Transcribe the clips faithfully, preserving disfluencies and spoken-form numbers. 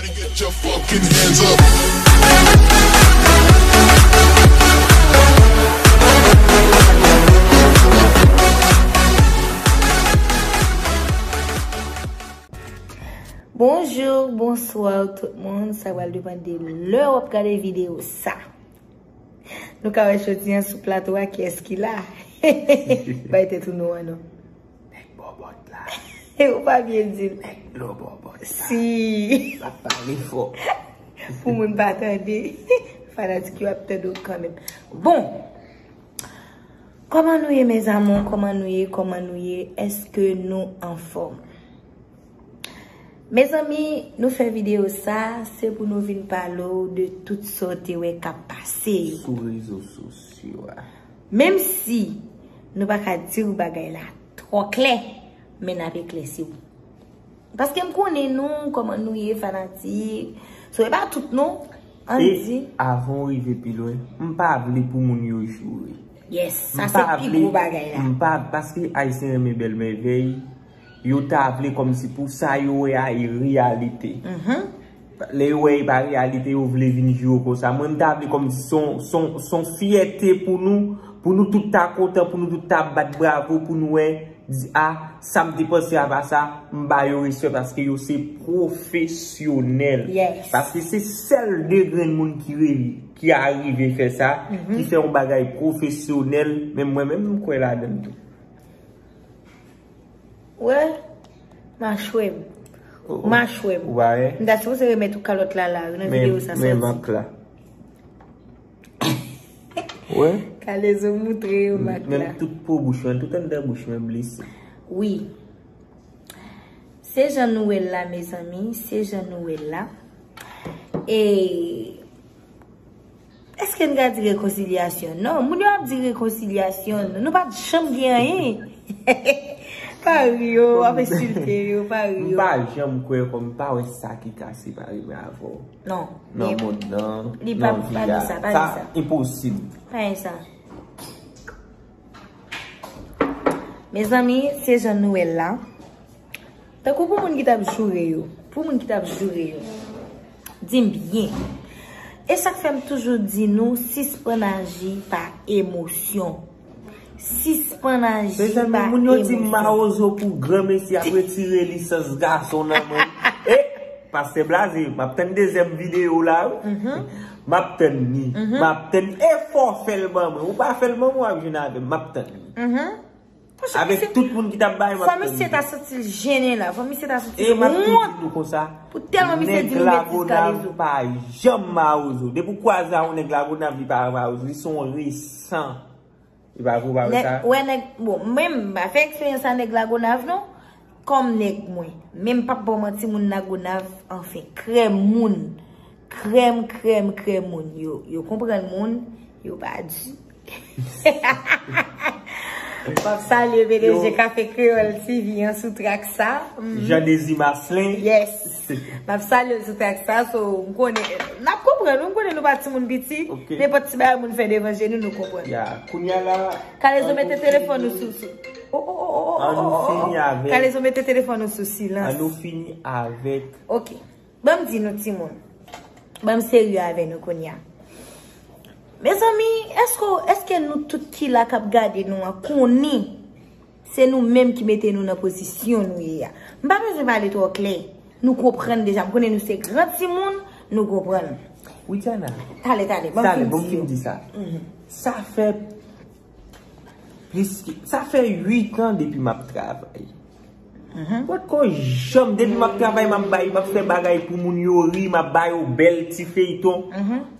Get your fucking hands up. Bonjou, bonswa tout moun. Sa pral depann de lè w ap gade videyo sa. Nou ka wè jodi an sou plato a kiyès ki la. Bay tèt ou non an non. Nèg bòbòt la. Ou pa byen di l. Nèg bòbòt la. Si. L ap pale fò. Pou moun pa tande. Fanatik yo ap tande w kanmenm. Bon. Kòman nou ye, mes amours? Kòman nou ye? Kòman nou ye? Èske nou anfòm? Mezanmi, nou fè videyo sa, se pou nou vin pale w de tout sa w te wè k ap pase yo. Sou rezo sosyo a. Menm si nou pa ka di w bagay la twò klè, men n ap eklèsi w. Paske m konnen nou, kòman nou ye, fanatik. So, e pa tout non, ann di. E avan w rive pi lwen, m pa vle pou moun yo joure. Yes, sa se pi gwo bagay la. M pa, paske Ayisyen renmen bèl mèvèy, yo ta vle kòmsi pou sa yo wè a e reyalite. Lè yo wè e pa reyalite, yo vle vin joure w konsa. Mwen, m ta vle kòmsi se yon, se yon, se yon fyète pou nou, pou nou tout ta kontan, pou nou tout ta bat bravo, pou nou wè, di, a, sa m te panse a pa sa, m ba yo respè paske yo se pwofesyonèl. Yes. Paske se sèl de grenn moun ki re-, ki arive fè sa, ki fè yon bagay pwofesyonèl, men mwen menm, m kwè ladan l tou. Wè, machwè m. Oh, oh. Machwè m. Ou pa wè? M ta sipoze remèt ou kalòt la la, nan videyo sa sòti. Men, men mak la. Wè? Kalezo moutre yo mak la. Menm tout po bouch mwen, tout anndan bouch mwen blese. Wi. Se jan nou wè l la, mezanmi, se jan nou wè l la. E Èske n ka di rekonsilyasyon? Non, moun yo ap di rekonsilyasyon. Nou pa t janm gen anyen. Pa ri yo, w ap ensilte yo, pa ri yo. M pa janm kwè kòm m pa wè sa ki ka separe mwen avè w. Non, nan mond nan, li pa, nan vi a. Sa enposib. Pa gen sa. Mezanmi, se jan nou wè l la. Tankou pou moun ki t ap joure yo, pou moun ki t ap joure yo, di m byen. E sa k fè m toujou di nou, sispann aji pa emosyon. Sispann aji pa emosyon. Mezanmi, moun yo di m mawozo pou granmesi ap retire lisans gason nan men. E, pastè Blaze, m ap tann dezyèm videyo la, wi. M ap tann li. M ap tann li. E fò w fè l ban mwen. Ou pa fè l ban mwen, w ap jwenn avè m. M ap tann li. Avèk tout moun ki t ap bay, m ap tann li. Fò misye ta santi l jennen la. Fò misye ta santi l wont. E m ap tou di nou konsa, pou tèlman misye di nou metis Kalezo. Nèg Lagonav pa janm mawozo. Depi w kwaze a yon nèg Lagonav, li pa mawozo. Li se yon resan. Li pa vre, ou pa wè sa? Wè nèg, bon, mwen, m pa fè eksperyans a nèg Lagonav, non. Kòm nèg mwen. Men m p ap ba w manti, moun Lagonav, anfen, krèm moun. Krèm, krèm, krèm moun. Yo, yo konprann moun, yo pa di. M ap salye P D G Kafe Kreyòl T V an sou trak sa. Jean Désir Marcelin. Yes. M ap salye l sou trak sa, so, m konnen, n ap konprann, m konnen nou pa timoun piti, nenpòt ti bagay moun fè devan je nou, nou konprann. Ya, kounye a la, Kalezo mete telefòn ou sou, sou. Oh, oh, oh, oh, oh, oh, oh. Ann nou fini avèk. Kalezo mete telefòn ou sou silans. Ann nou fini avèk. Ok. Ban m di nou timoun. Ban m serye avè nou kounye a. Mezanmi, èske, èske nou tout ki la k ap gade nou an konnen se nou menm ki mete nou nan pozisyon nou ye a? M pa bezwen pale twò klè. Nou konprann deja. M konnen nou se gran timoun, nou konprann. Widiana. Talè, talè, ban m fin di yo. Talè, ban m fin di sa. Sa fè plis ke, sa fè uit an depi m ap travay. Ou potko janm, depi m ap travay, m ap bay, m ap fè bagay pou moun yo ri, m ap ba yo bèl ti feyton.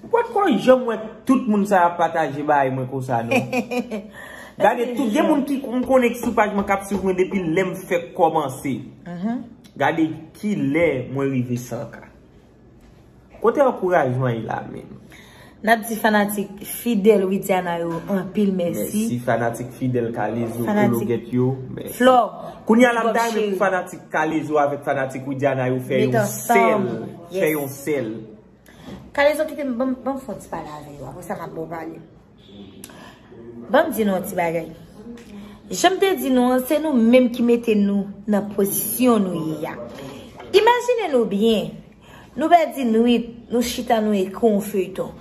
Ou potko janm wè tout moun sa y ap pataje bagay mwen konsa, non. Gade, tout gen moun ki m konnen ki sou paj mwen k ap swiv mwen depi lè m fèk kòmanse. Gade kilè mwen rive san K. Kote ankourajman ye la menm? N ap di fanatik fidèl Widiana yo anpil mèsi. Mèsi fanatik fidèl Kalezo Kologèt yo. Mèsi. Flò. Kounye a la m ta renmen pou fanatik Kalezo avèk fanatik Widiana yo fè yon sèl. Fè yon sèl. Kalezo kite m, ban m, ban m fè yon ti pale avè yo. Apre sa m ap ba w pale. Ban m di nou yon ti bagay. Jan m te di nou an, se nou menm ki mete nou nan pozisyon nou ye a. Imajine nou byen, Nou pèdi nwit, nou chita, nou ekri yon feyton.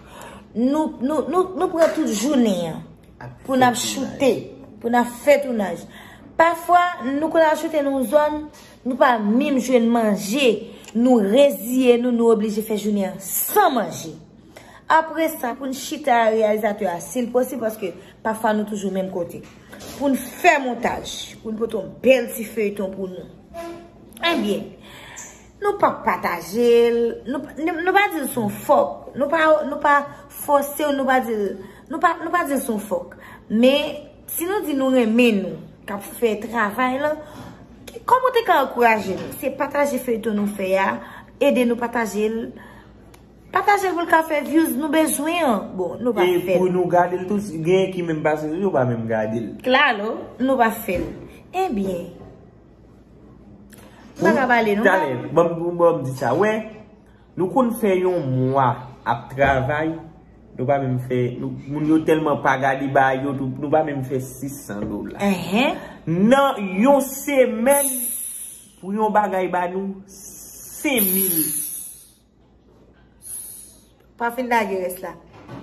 Nou, nou, nou, nou pran tout jounen an pou n ap choute, pou n ap fè tounaj. Pafwa, nou konn al choute nan yon zòn, nou pa menm jwenn manje, nou reziye nou, nou oblije fè jounen an san manje. Apre sa, pou n chita a, reyalizatè a, si l posib, paske pafwa nou toujou menm kote, pou n fè montaj, pou n pote yon bèl ti feyton pou nou. Ebyen, nou pa pataje l, nou, nou, nou pa di l se yon fòk, nou pa, nou pa fòse w, nou pa di l, nou pa, nou pa di l se yon fòk. Men, si nou di nou renmen nou, k ap fè travay lan, kòman w te ka ankouraje nou? Se pataje feyton nou fè a, ede nou pataje l, pataje l pou l ka fè views nou bezwen an. Bon, nou pa fè l. E pou nou gade l tou, si genyen ki menm pase sou yo, pa menm gade l. Klalo, nou pa fè l. Ebyen, m pa ka pale, non? Talè, ban m, ban m di sa. Wè, nou konn fè yon mwa ap travay, nou pa menm fè, nou, moun yo tèlman pa gade bagay yo, tou, nou pa menm fè sis san dola. Nan yon semèn, pou yon bagay ba nou, senk mil. Pa fin lage rès la.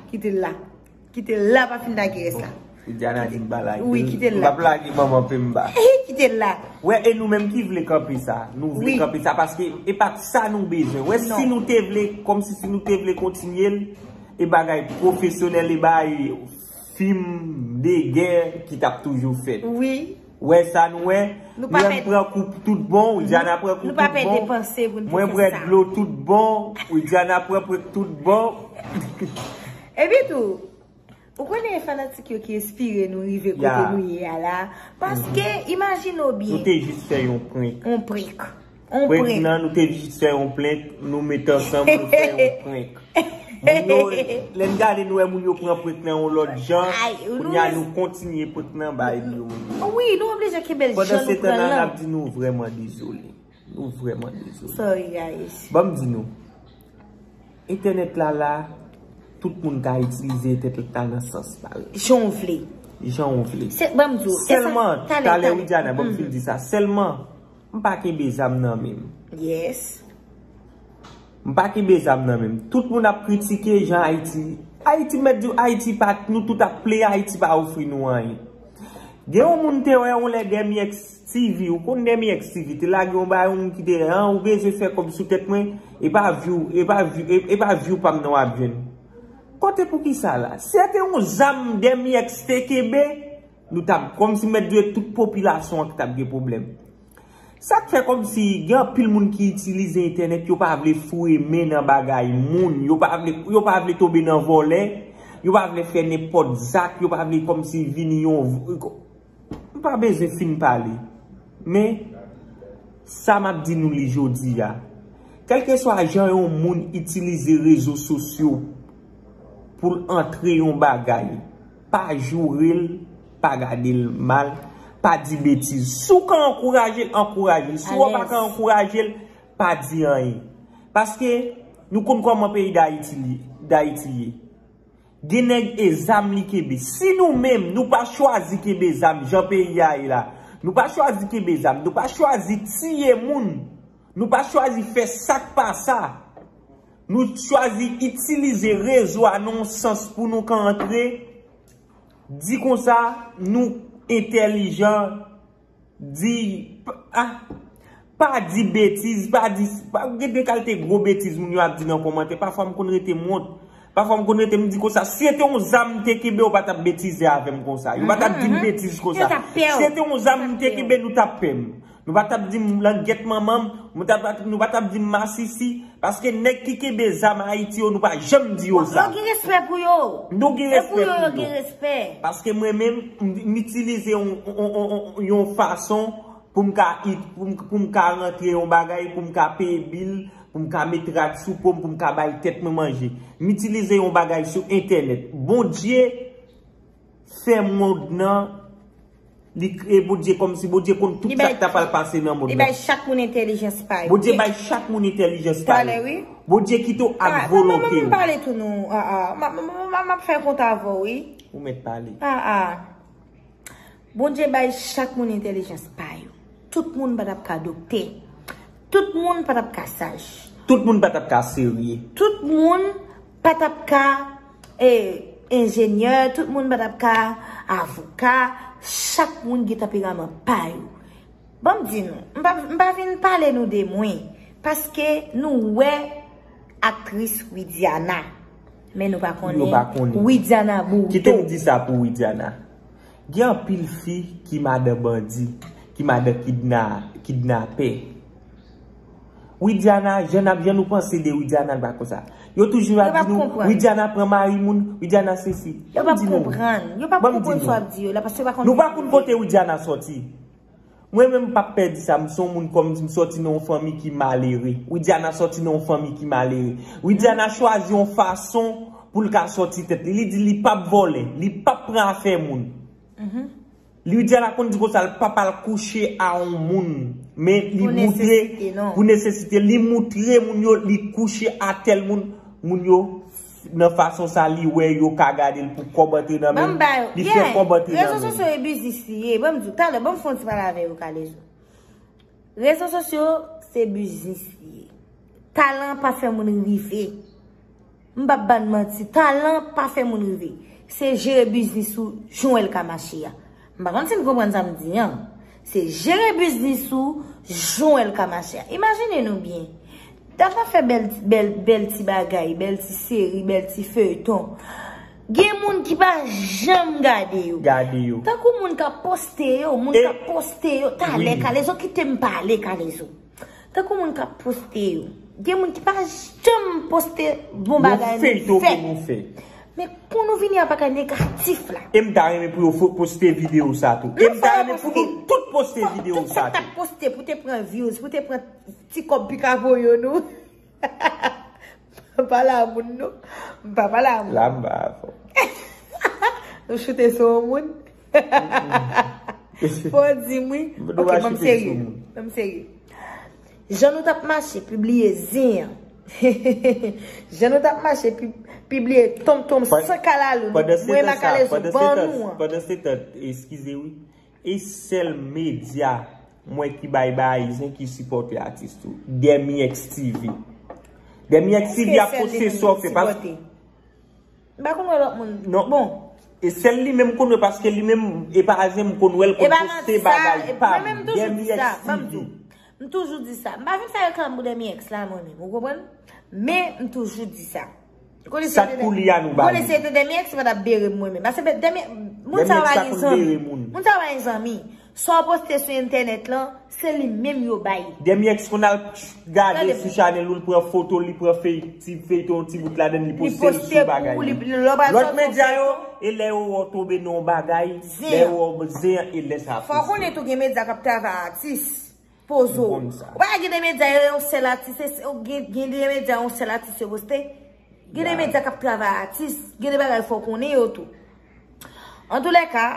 Kite l la. Kite l la, pa fin lage rès la. Widiana di m pa lage l. Wi, kite l la. M p ap lage manman Pemba. Kite l la. Wè, e nou menm ki vle kanpe sa. Nou vle kanpe sa paske e pa sa nou bezwen. Wè, si nou te vle, kòmsi si nou te vle kontinye l, e bagay pwofesyonèl, e bagay fim de gè ki t ap toujou fèt. Wi. Wè sa nou wè, Mian pran kou tout bon, Widiana pran kou tout bon, mwen bwè dlo tout bon, Widiana pran prek tout bon. Epi tou, ou konnen e fanatik yo ki enspire nou rive kote nou ye a la. Paske, imajine w byen. Nou te jis fè yon prank. Yon prank. Yon prank. Prank nan, nou te jis fè yon prank, nou met ansanm, nou fè yon prank. Moun yo, lè n gade, nou wè moun yo pran prank nan yon lòt jan. Kounye a, nou kontinye prank nan bay yo. Wi, nou oblije kenbe l jan nou pran l lan. Pandan se tan la, n ap di nou vrèman dezole. Nou vrèman dezole. Sorry, guys. Ban m di nou, entènèt la la, tout moun ka itilize entènèt la nan sans pa yo. Jan w vle. Jan w vle. Sèlman, talè, Widiana, ban m fin di sa. Sèlman, m pa kenbe zam nan men m. Yes. M pa kenbe zam nan men m. Tout moun ap kritike jan Ayiti. Ayiti, m mèt di w, Ayiti pa, nou tout ap plenyen, Ayiti pa ofri nou anyen. Gen yon moun te wè yon lè Dèmyèks TV, ou konn Dèmyèks TV, te lage yon bagay, yon moun ki te, an, ou bezwen fè kòb sou tèt mwen, e pa view, e pa view, e, e pa view pa m nan w ap jwenn. Kote poukisa la? Si se te yon zam Dèmyèks te kenbe, nou t ap, kòmsi m mèt di w, tout popilasyon an ki t ap gen pwoblèm. Sa k fè kòmsi gen anpil moun ki itilize entènèt, yo pa vle foure men nan bagay moun, yo pa vle, yo pa vle tonbe nan vòlè, yo pa vle fè nenpòt zak, yo pa vle kòmsi vini yon, m pa bezwen fin pale. Men, sa m ap di nou li jodi a. Kèlkeswa jan yon moun itilize rezo sosyo pou l antre yon bagay, pa joure l, pa gade l mal, pa di betiz. Si w ka ankouraje l, ankouraje l. Si w pa ka ankouraje l, pa di anyen. Paske nou konn kòman peyi Dayiti li, Dayiti ye. Gen nèg e zam li kenbe. Si nou menm, nou pa chwazi kenbe zam jan peyi a ye la, nou pa chwazi kenbe zam, nou pa chwazi tiye moun, nou pa chwazi fè sa k pa sa, nou chwazi itilize rezo a nan yon sans pou nou ka antre, di konsa, nou entèlijan, di, pa, ah, pa di betiz, pa di, pa, gen de kalite gwo betiz moun yo ap di nan kòmantè. Pafwa m konn rete m wont. Pafwa m konn rete m di konsa, si se te yon zam m te kenbe, yo pa t ap betize avè m konsa. Yo pa t ap di m betiz konsa. Si se te yon zam m te kenbe, nou t ap pè m. Nou pa t ap di m langèt manman m, nou pa t ap, nou pa t ap di m masisi. Paske nèg ki kenbe zam Ayiti yo, nou pa janm di yo sa. Yo gen respè pou yo. Nou gen respè pou yo. Paske mwen menm, m, m itilize yon, yon, yon, yon, yon fason pou m ka it-, pou m, pou m ka rantre yon bagay, pou m ka peye bil, pou m ka met rad sou po m, pou m ka bay tèt mwen manje. M itilize yon bagay sou entènèt. Bondye fè mond nan, li kreye Bondye kòmsi Bondye konn tout sa k ta pral pase nan mond nan. Li bay chak moun entèlijans pa yo. Bondye bay chak moun entèlijans pa yo. Bondye kite w ak volonte w. Mwen menm pale tou non. M ap fè kont avè w, wi. Ou mèt pale. Bondye bay chak moun entèlijans pa yo. Tout moun pa t ap ka doktè. Tout moun pa t ap ka saj. Tout moun pa t ap ka serye. Tout moun pa t ap ka e, enjenyè, tout moun pa t ap ka avoka, chak moun gen tanperaman pa yo. Ban m di nou, m pa, m pa vin pale nou de mwen, paske nou wè aktris Widiana, men nou pa konnen Widiana Bourdeau. Kite m di sa pou Widiana. Gen anpil fi ki madan bandi, ki madan kidna, kidnapè. Widiana, jan ap jan nou panse de Widiana, l pa konsa. Yo toujou ap di nou, Widiana pran mari moun, Widiana sesi. Yo p ap konprann. Yo p ap konprann sa w ap di yo la, paske yo pa konn. Nou pa konn kote Widiana soti. Mwen menm m p ap pè di sa, m se yon moun kòm m sòti nan yon fanmi ki malere. Widiana sòti nan yon fanmi ki malere. Widiana chwazi yon fason pou l ka sòti tèt li. Li di li p ap vòlè, li p ap pran afè moun. Li di a la konn di konsa l pa pral kouche a yon moun. Men li moutre pou nesesite. Li moutre moun yo li kouche a tèl moun. Moun yo nan fason sa li wè yo ka gade l pou kòb antre nan men l. Li fè kòb antre nan men l. Rezo sosyo e biznis li ye. Ban m di w, talè ban m fè yon ti pale avè yo, Kalezo. Rezo sosyo se biznis li ye. Talan pa fè moun rive. M p ap ba n manti, talan pa fè moun rive. Se jere biznis ou jan w wè l ka mache a. M pa konn si n konprann sa m di an. Se jere biznis ou jan w wè l ka mache a. Imajine nou byen. Data fè bèl, bèl, bèl ti bagay, bèl ti seri, bèl ti feyton. Gen moun ki pa janm gade yo. Gade yo. Tankou moun k ap poste yo, moun k ap poste yo. Talè, Kalezo, kite m pale, Kalezo. Tankou moun k ap poste yo. Gen moun ki pa janm poste bon bagay nou fè. Men pou nou vini a bagay negatif la. E m ta renmen pou yo poste videyo sa tou. E m ta renmen pou nou tout poste videyo sa tou. Tout sa k t ap poste pou te pran views, pou te pran ti kòb pikapoyo nou. M pa pale a moun non. M pa pale a moun. La m pa avè w. Nou choute sou yon moun. Fò w di m wi. Ok, ban m serye. Ban m serye. Jan nou t ap mache pibliye zen an. Jan nou t ap mache pibliye tonmtonm san kalalou. Mwen Makalezo ban nou an. Pandan se tan, eskize wi. E sèl medya mwen ki bay bagay zen ki sipòte atis tou. Dèmi X T V. Dèmi X T V ap poste sa w fè paske. M pa konn wè lòt moun. Non. Bon. E sèl li menm m konn wè paske li menm e pa zen m konn wè l konn poste bagay pa m. Dèmi X T V. M toujou di sa. M pa vin fè reklame pou Dèmi X la mwen menm. Ou konprann? Men m toujou di sa. Sa k pou li a nou ba li. Konnen se te Dèmi X ki pa t ap bere m mwen menm. Paske Dèmi, moun sa yo pa gen zanmi. Moun sa yo pa gen zanmi. Sa w poste sou entènèt lan, se li menm yo bay. Dèmi X konn al gade sou chanèl ou, l pran foto, li pran fey, ti feyton, ti bout ladan l, li poste l sou bagay li. Lòt medya yo, e lè yo wè w tonbe nan yon bagay, lè yo wè w zen an, e lè sa poste. Fò w konnen tou gen medya k ap travay atis. Poze w. Ou pa gen de medya yo yon sèl atis, gen de medya yon sèl atis yo poste. Gen de medya k ap travay atis, gen de bagay fò w konnen yo tou. Antoulèka,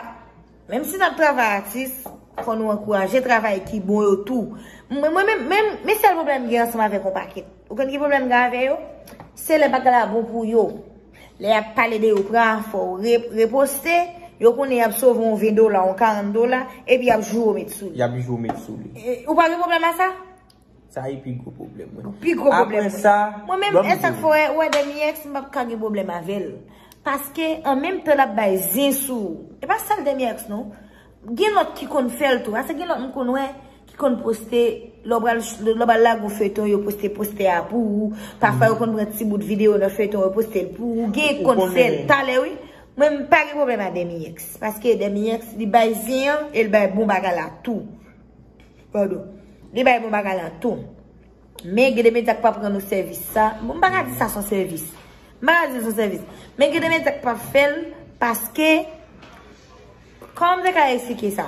menm si n ap travay atis, fò nou ankouraje travay ki bon yo tou. Mwen menm, men sèl pwoblèm m gen ansanm avèk yon pakèt. Ou konn ki pwoblèm m gen avè yo? Se lè bagay la bon pou yo. Lè y ap pale de yo pran afè w, re, reposte, yo konnen y ap sove yon ven dola, yon karant dola, epi y ap joure w met sou li. Y ap joure w met sou li. E, ou pa gen pwoblèm a sa? Sa e pi gwo pwoblèm mwen. Pi gwo pwoblèm mwen. Apre sa, mwen menm, e sa k fè w wè Dèmi X, m p ap ka gen pwoblèm avè l. Paske, an menm tan l ap bay zen sou ou. E pa sèl Dèmi X, non. Gen lòt ki konn fè l tou. Paske gen lòt m konn wè, ki konn poste, lè w pral, lè w pral lage yon feyton, yo poste postè a pou ou. Pafwa, yo konn pran ti bout videyo nan feyton, yo poste l pou ou. Gen ki konn fè l. Talè, wi. Mwen, m pa gen pwoblèm a Dèmi X. Paske Dèmi X, li bay zen an, e l bay bon bagay la tou. Padon. Li bay bon bagay la tou. Men gen de medya k p ap rann ou sèvis sa. Bon, m pa ka di sa se yon sèvis. M pa ka di se yon sèvis. Men gen de medya k p ap fè l paske, kòman m te ka eksplike sa?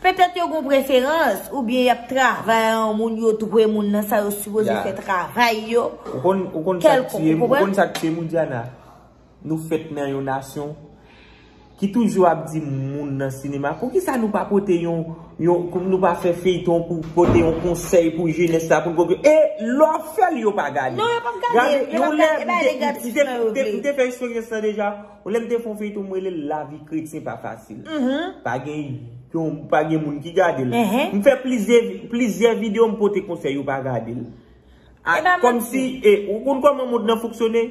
Petèt yo gen preferans, oubyen y ap travay a yon moun, yo dwe moun nan sa yo sipoze fè travay yo. Ou konn, ou konn sa k tiye m, ou konn sa k tiye m, Widiana? Nou fèt nan yon nasyon ki toujou ap di moun nan sinema, poukisa nou pa pote yon, yon, nou pa fè feyton pou pote yon konsèy pou jenès la, pou n konprann? E lè w ap fè l, yo pa gade. Non, yo p ap gade. Gade, yo p ap gade. E bagay negatif lan yo vle. M te fè eksperyans lan deja. Yon lè m te fè yon feyton, m rele l Lavi kretyen pa fasil. Pa gen yon, pa gen moun ki gade l. M fè plizyè, plizyè videyo, m pote konsèy, yo pa gade l. A, kòmsi, e, ou konn kòman mond nan fonksyone?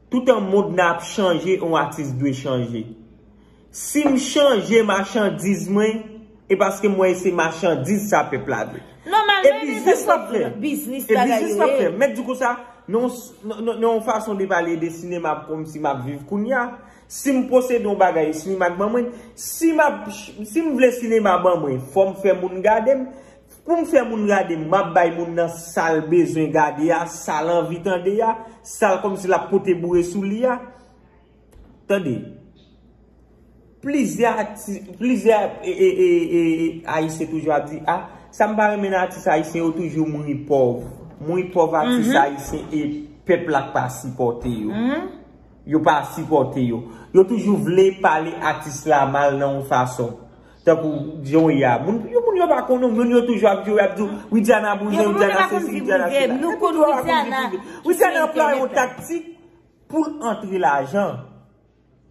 Toutan mond nan ap chanje, yon atis dwe chanje. Si m chanje machandiz mwen, e paske m wè se machandiz sa pèp la vle. E biznis m ap fè. E biznis m ap fè. Mèt di konsa, nan yon fason de pale de sinema kòmsi m ap viv kounye a, si m posede yon bagay, sinema k ban mwen, si m ap, si m vle sinema ban mwen, fò m fè moun gade m, pou m fè moun gade m, m ap bay moun nan sa l bezwen gade a, sa l anvi tande a, sa l kòmsi l ap pote boure sou li a. Tande, plizyè ati-, plizyè, e, e, e, e, Ayisyen toujou ap di, a, sa m pa renmen nan atis ayisyen yo toujou mouri pòv. Mouri pòv atis ayisyen e pèp la k pa sipòte yo. Yo pa sipòte yo. Yo toujou vle pale atis la mal nan yon fason. Tankou John ya. Moun, yo, moun yo pa konnen, moun yo toujou ap di, ap di, Widiana bouzen, Widiana sesi, Widiana sela. Widiana anplwaye yon taktik pou l antre lajan.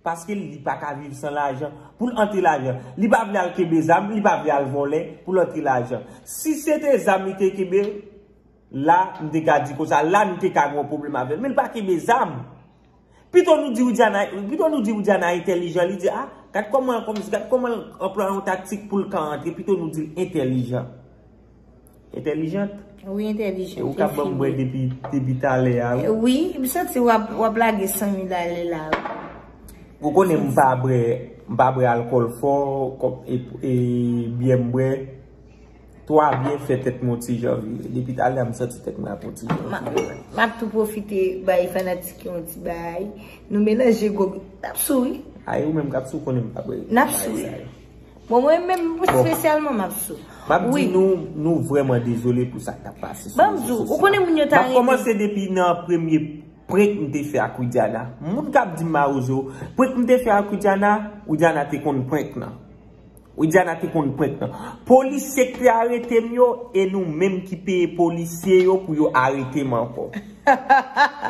Paske li pa ka viv san lajan. Pou l antre lajan. Li pa vle al kenbe zam, li pa vle al vòlè pou l antre lajan. Si se te zam li te kenbe, la, m te ka di konsa, la, m te ka gen yon pwoblèm avè l. Men l pa kenbe zam. Pito nou di Widiana, pito nou di Widiana entèlijan, li di, a, gad kòman, kòm, gad kòman l anplwaye yon taktik pou l ka antre, pito nou di l entèlijan. Entèlijant. Wi, entèlijant. E ou ka ban m bwè depi, depi talè a, wi. Wi, m santi w ap, w ap lage san mil ale la, wi. Ou konnen m pa bwè, m pa bwè alkòl fò, kòm, e, e byè m bwè. Twa byen fè tèt mwen yon ti jan vire. Depi talè a m santi tèt mwen ap yon ti jan vire. M ap tou pwofite bay fanatik yo yon ti bay. Nou melanje gwo, n ap sou, wi. Ay, ou menm k ap sou, konnen m pa bwè bagay sa yo. N ap sou, wi. Bon, mwen menm espesyalman m ap sou. M ap di nou, nou vrèman dezole pou sa k t ap pase sou rezo sosyo a. M ap kòmanse depi nan premye prank m te fè ak Widiana. Moun k ap di m mawozo, prank m te fè ak Widiana, Widiana te konn prank nan. Widiana te konn prank nan. Polisye k te arete m yo, e nou menm ki peye polisye yo pou yo arete m ankò.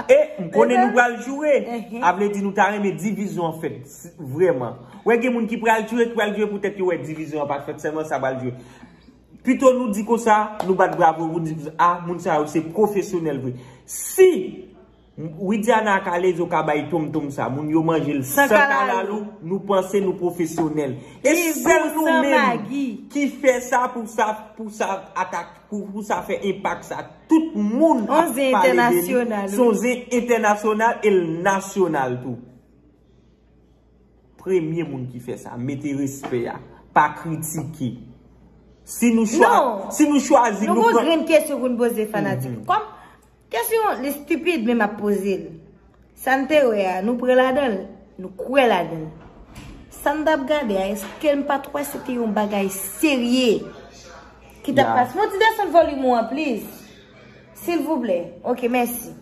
E m konnen nou pral joure. A vle di nou ta renmen divizyon an fèt, vrèman. Wè gen moun ki pral joure, ki pral joure poutèt yo wè divizyon an pa t fèt, sèlman sa pral joure. Pito nou di konsa, nou bat bravo, nou di konsa, a, moun sa yo se pwofesyonèl vre. Si Widiana ak Kalezo ka bay tonmtonm sa, moun yo manje l san kalalou, nou panse nou pwofesyonèl. E sèl nou menm ki fè sa pou sa, pou sa atak, pou, pou sa fè enpak sa. Tout moun ap pale de li. Se yon zen entènasyonal e l nasyonal tou. Premye moun ki fè sa, mete respè a, pa kritike. Si nou chwa-, si nou chwazi, nou pran. Nou gon grenn kesyon pou n poze fanatik. Kòm kesyon li stipid, men m ap poze l. Sa n te wè a, nou pran ladan l, nou kwè ladan l. Sa n t ap gade a, èske n pa t wè se te yon bagay serye ki t ap pase? Monte desann volim ou an, please. Silvouplè. Ok, mèsi.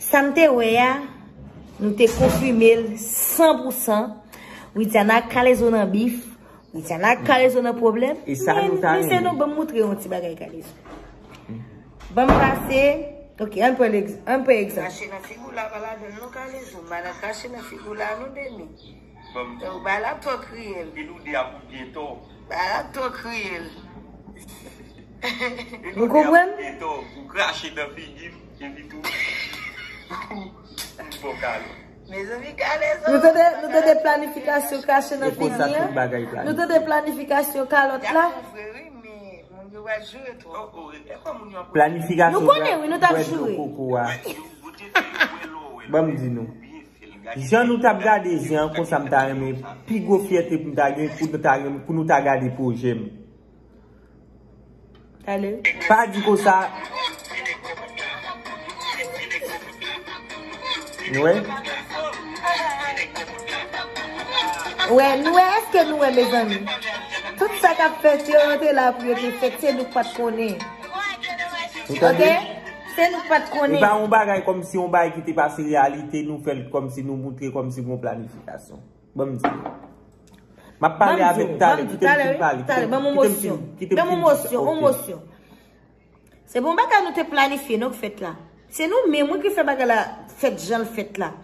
Sa n te wè a, nou te konfime l san pou san. Widiana ak Kalezo nan bif. Widiana ak Kalezo nan pwoblèm. E sa nou ta renmen. Men, mesye, nou ban m moutre yon ti bagay Kalezo. Ban m pase. Ok, ann pran egz-, ann pran egzanp. Kache nan figi w la, pa ladan l non, Kalezo. Madan kache nan figi w la, nou demi. Donk, bagay la twò kriyèl. Epi nou de ap byen tò. Bagay la twò kriyèl. Ou konprann? Epi nou de ap byen tò. Ou krache nan figi m, epi tou. Ou bon kalòt. Mezanmi, Kalezo. Nou tande, nou tande planifikasyon krache nan figi an? Nou tande planifikasyon kalòt la? Moun yo pral joure twò. Planifikasyon. Nou konnen, wi, nou t ap joure. Ban m di nou. Jan nou t ap gade zen an, konsa m ta renmen, pi gwo fyète pou m ta gen, pou nou ta gen, pou nou ta gade pwojè m. Pa di konsa. Nou wè? Wè, nou wè, èske nou wè, mezanmi? Tout sa k ap fèt yo, yo te la pou yo te fèt, se nou k pa t konnen. Ou tande? Ok? Se nou k pa t konnen. E pa yon bagay kòmsi yon bagay ki te pase reyalite, nou fè l kòmsi nou moutre kòmsi gon planifikasyon. Ban m di nou. M ap pale avèk talè, kite m fin pale, kite m fin, kite m fin di sa. Ok. Se bon bagay nou te planifye, non, k fèt la. Se nou menm, wi, ki fè bagay la fèt jan l fèt la.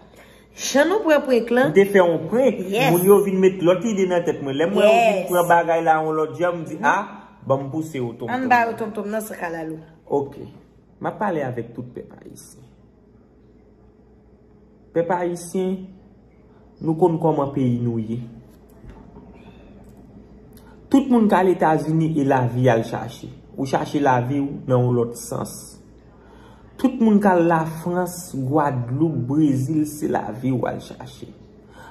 Jan nou pran prank lan. M te fè yon prank, moun yo vin met lòt ide nan tèt mwen. Lè m wè yo vin pran bagay la yon lòt jan, m di, a, ban m pouse yo tonmtonm. Ann ba yo tonmtonm nan san kalalou. Ok. M ap pale avèk tout pèp ayisyen. Pèp ayisyen, nou konn kòman peyi nou ye. Tout moun k al Etazini e lavi y al chache. Ou chache lavi w nan yon lòt sans. Tout moun k al Lafrans, Gwadloup, Brezil, se lavi w al chache.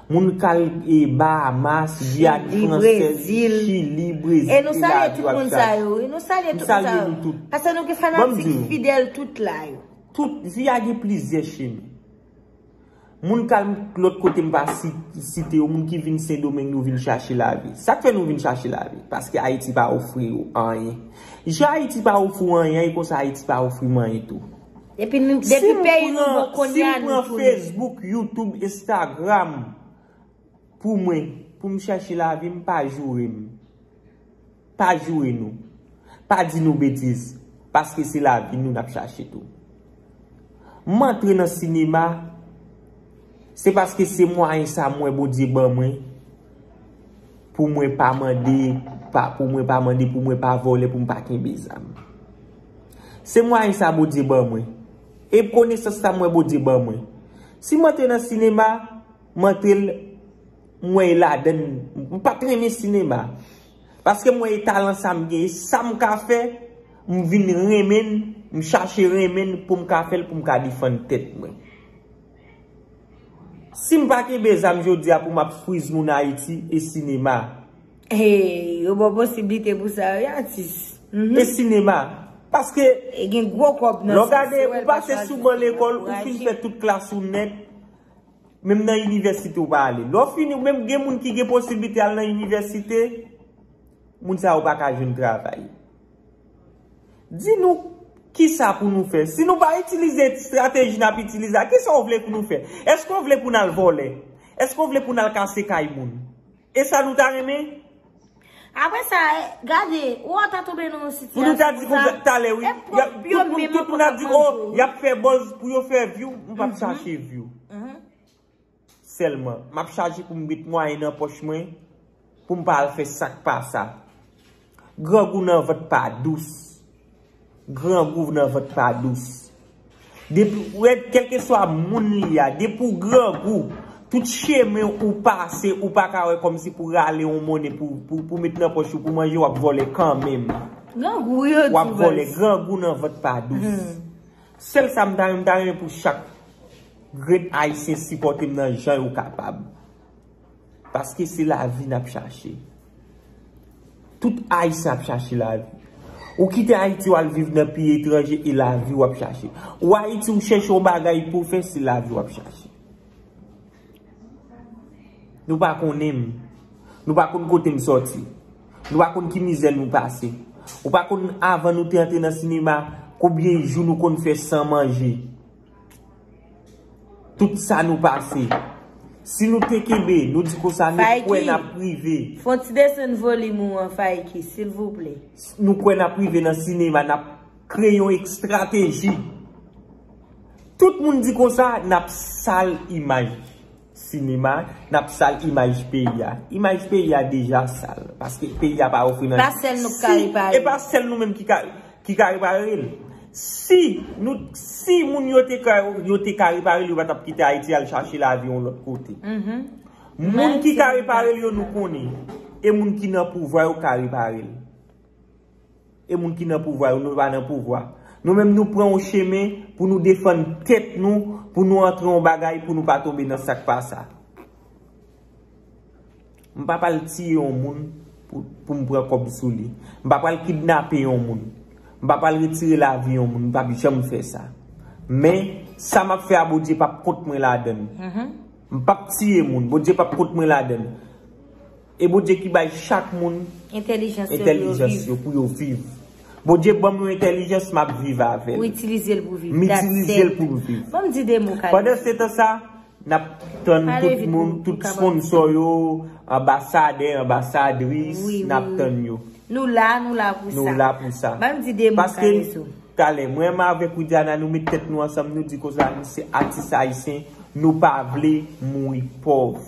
Moun k al, e, Bahamas, Giyàn Fransèz, Chili, Brezil, e lavi w ap chache. E nou salye tout moun sa yo, wi. Nou salye tout moun sa yo. Paske nou gen fanatik fidèl tout la yo. Tout, vi a gen plizyè chemen. Moun k al lòt kote m pa si-, site yo, moun ki vin Sendomeng, nou vin chache lavi. Sa k fè nou vin chache lavi? Paske Ayiti pa ofri yo anyen. Jan Ayiti pa ofri w anyen, e konsa Ayiti pa ofri m anyen tou. Epi nou, depi peyi nou bon kounye a, nou tounen. Si m pran Facebook, YouTube, Instagram, pou mwen, pou m chache lavi m, pa joure m. Pa joure nou. Pa di nou betiz. Paske se lavi nou n ap chache tou. M antre nan sinema, se paske se mwayen sa m wè Bondye ban mwen, pou mwen pa mande, pa, pou mwen pa mande, pou mwen pa vòlè, pou m pa kenbe zam. Se mwayen sa Bondye ban mwen. E konesans sa m wè Bondye ban mwen. Si m antre nan sinema, m antre l, m wè e ladann, m pa t renmen sinema. Paske m wè e talan sa m gen, e sa m ka fè, m vin renmen l, m chache renmen l pou m ka fè l, pou m ka defann tèt mwen. Si m pa kenbe zam jodi a pou m ap friz moun Ayiti, e sinema. Hey, yo ba w posiblite pou sa, wi, atis. Mhm. E sinema. Paske, e gen gwo kòb nan sa, lè w gade, ou pase sou ban lekòl, ou fin fè tout klas ou nèt. Menm nan inivèsite ou pa ale. Lè w fini, ou menm gen moun ki gen posiblite al nan inivèsite, moun sa yo pa ka jwenn travay. Di nou kisa pou nou fè. Si nou pa itilize estrateji n ap itilize a, kisa w vle pou nou fè? Èske w vle pou n al vòlè? Èske w vle pou n al kase kay moun? E sa nou ta renmen? Apre sa, e, gade, ou ta tonbe nan yon sitiyasyon pou nou ta di konsa, talè, wi. E pwòp yo menm ankò k ap manje w. Y ap fè buzz pou yo fè view, m p ap chache view. Mhm. Sèlman, m ap chache pou m met mwayen nan pòch mwen, pou m pa al fè sa k pa sa. Grangou nan vant pa dous. Grangou nan vant pa dous. Depi, ou wè, kèlkeswa moun li a, depi w grangou, tout chemen ou pase, ou pa ka wè kòmsi pou rale yon monnen pou, pou, pou met nan pòch ou pou manje, w ap vòlè kanmenm. Grangou yo di baz. W ap vòlè, grangou nan vant pa dous. Hmm. Sèl sa m ta renmen, m ta renmen pou chak grenn Ayisyen sipòte m nan jan yo kapab. Paske se lavi n ap chache. Tout Ayisyen ap chache lavi. Ou kite Ayiti, w al viv nan peyi etranje, e lavi w ap chache. Ou Ayiti, ou chèche yon bagay pou w fè, se lavi w ap chache. Nou pa konnen m. Nou pa konn kote m sòti. Nou pa konn ki mizè nou pase. Ou pa konn, avan nou te antre nan sinema, konbyen jou nou konn fè san manje. Tout sa nou pase. Si nou te kenbe, nou di konsa, nou kwè n ap rive. Fè yon ti desann volim ou an, Faiki, silvouplè. Nou kwè n ap rive nan sinema, n ap kreye yon estrateji. Tout moun di konsa, n ap sal imaj sinema, n ap sal imaj peyi a. Imaj peyi a deja sal, paske peyi a pa ofri nan. Pa sèl nou k ka repare. E pa sèl nou menm ki ka, ki ka repare l. Si nou, si moun yo te ka, yo te ka repare l, yo pa t ap kite Ayiti al chache lavi yon lòt kote. Mhm. Moun ki ka repare l yo, nou konnen. E moun ki nan pouvwa yo ka repare l. E moun ki nan pouvwa yo, nou pa nan pouvwa. Nou menm, nou pran yon chemen pou nou defann tèt nou, pou nou antre yon bagay, pou nou pa tonbe nan sa k pa sa. M pa pral tiye yon moun pou, pou m pran kòb sou li. M pa pral kidnape yon moun. M pa pral retire lavi yon moun. M p ap janm fè sa. Men, sa m ap fè a, Bondye p ap kont mwen ladan l. Mhm. M p ap tiye moun. Bondye p ap kont mwen ladan l. E Bondye ki bay chak moun entèlijans yo pou yo viv. Bondye ban m yon entèlijans, m ap viv avè l. Ou itilize l pou viv. M itilize l pou m viv. Ban m di de mo, Kayou. Pandan se tan sa, n ap tann tout moun, tout sponsò yo, anbasadè, anbasadris, n ap tann yo. Nou la, nou la pou sa. Nou la pou sa. Ban m di de mo, Kayou. Paske, talè, mwen menm avèk Widiana, nou met tèt nou ansanm, nou di konsa, nou se atis ayisyen, nou pa vle mouri pòv.